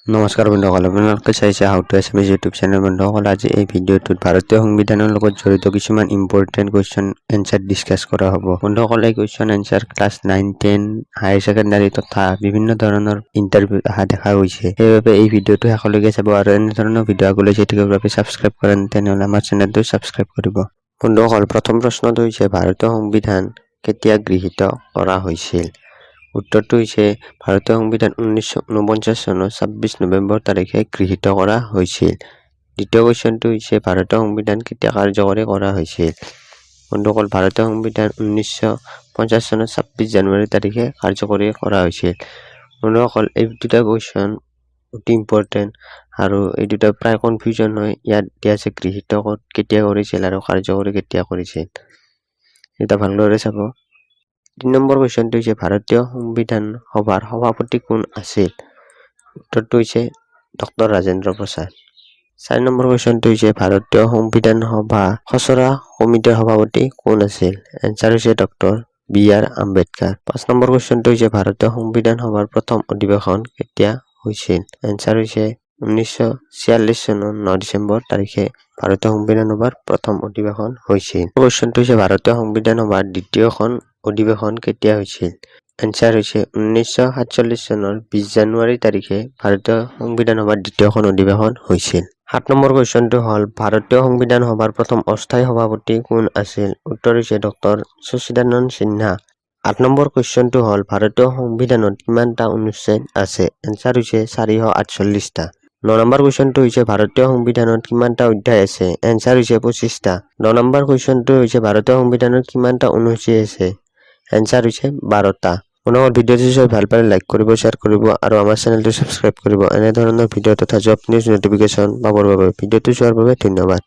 নমস্কাৰ বন্ধুসকল, আপোনালোকে চাইছে how to Assamese YouTube channel. বন্ধুসকল, আজি এই ভিডিঅ'টোত ভাৰতীয় সংবিধানৰ লগত জড়িত কিছুমান ইম্পৰ্টেণ্ট কুৱেশ্যন এনচাৰ ডিছকাছ কৰা হ'ব। বন্ধুসকল, এই question answer class 9, 10, higher secondary তথা বিভিন্ন ধৰণৰ ইণ্টাৰভিউত অহা দেখা গৈছে। সেইবাবে এই ভিডিঅ'টো শেষলৈকে চাব আৰু এনেধৰণৰ ভিডিঅ' আগলৈ চাই থাকিবৰ বাবে ছাবস্ক্ৰাইব কৰেন তেনেহ'লে আমাৰ চেনেলটো ছাবস্ক্ৰাইব কৰিব। বন্ধুসকল, প্ৰথম প্ৰশ্নটো হৈছে, ভাৰতীয় সংবিধান কেতিয়া গৃহীত কৰা হৈছিল? উত্তৰটো হৈছে, ভাৰতীয় সংবিধান 1949 চনৰ 26 নৱেম্বৰ তাৰিখে গৃহীত কৰা হৈছিল। দ্বিতীয় কুৱেশ্যনটো হৈছে, ভাৰতীয় সংবিধান কেতিয়া কাৰ্যকৰী কৰা হৈছিল? বন্ধুসকল, ভাৰতীয় সংবিধান 1950 চনৰ 26 জানুৱাৰী তাৰিখে কাৰ্যকৰী কৰা হৈছিল। বন্ধুসকল, এই দুটা কুৱেশ্যন অতি ইম্পৰ্টেণ্ট আৰু এই দুটা প্ৰায় কনফিউজন হয়। ইয়াত দিয়া আছে গৃহীত ক'ত কেতিয়া কৰিছিল আৰু কাৰ্যকৰী কেতিয়া কৰিছিল। এটা ভালদৰে চাব। তিনি নম্বৰ কুৱেশ্যনটো হৈছে, ভাৰতীয় সংবিধান সভাৰ সভাপতি কোন আছিল? উত্তৰটো হৈছে ডক্টৰ ৰাজেন্দ্ৰ প্ৰসাদ। চাৰি নম্বৰ কুৱেশ্যনটো হৈছে, ভাৰতীয় সংবিধান সভা খচৰা কমিটিৰ সভাপতি কোন আছিল? এনচাৰ হৈছে ডক্টৰ বি আৰ আম্বেদকাৰ। পাঁচ নম্বৰ কুৱেশ্যনটো হৈছে, ভাৰতীয় সংবিধান সভাৰ প্ৰথম অধিৱেশন কেতিয়া হৈছিল? এনচাৰ হৈছে 1946 চনৰ 9 ডিচেম্বৰ তাৰিখে ভাৰতীয় সংবিধান সভাৰ প্ৰথম অধিৱেশন হৈছিল। কুৱেশ্যনটো হৈছে, ভাৰতীয় সংবিধান সভাৰ দ্বিতীয়খন অধিৱেশন কেতিয়া হৈছিল? এনচাৰ হৈছে 1947 চনৰ 20 জানুৱাৰী তাৰিখে ভাৰতীয় সংবিধান সভাৰ দ্বিতীয়খন অধিৱেশন হৈছিল। সাত নম্বৰ কুৱেশ্যনটো হ'ল, ভাৰতীয় সংবিধান সভাৰ প্ৰথম অস্থায়ী সভাপতি কোন আছিল? উত্তৰ হৈছে ডক্টৰ সচ্চিদানন্দ সিনহা। আঠ নম্বৰ কুৱেশ্যনটো হ'ল, ভাৰতীয় সংবিধানত কিমানটা অনুচ্ছেদ আছে? এনচাৰ হৈছে 448টা। ন নম্বৰ কুৱেশ্যনটো হৈছে, ভাৰতীয় সংবিধানত কিমানটা অধ্যায় আছে? এনচাৰ হৈছে 25টা। 10 নম্বৰ কুৱেশ্যনটো হৈছে, ভাৰতীয় সংবিধানত কিমানটা অনুসূচী আছে? এনচাৰ হৈছে 12টা। বন্ধুসকল, ভিডিঅ'টো চাই ভাল পালে লাইক কৰিব, শ্বেয়াৰ কৰিব আৰু আমাৰ চেনেলটো ছাবস্ক্ৰাইব কৰিব এনেধৰণৰ ভিডিঅ' তথা জব নিউজ নটিফিকেশ্যন পাবৰ বাবে। ভিডিঅ'টো চোৱাৰ বাবে ধন্যবাদ।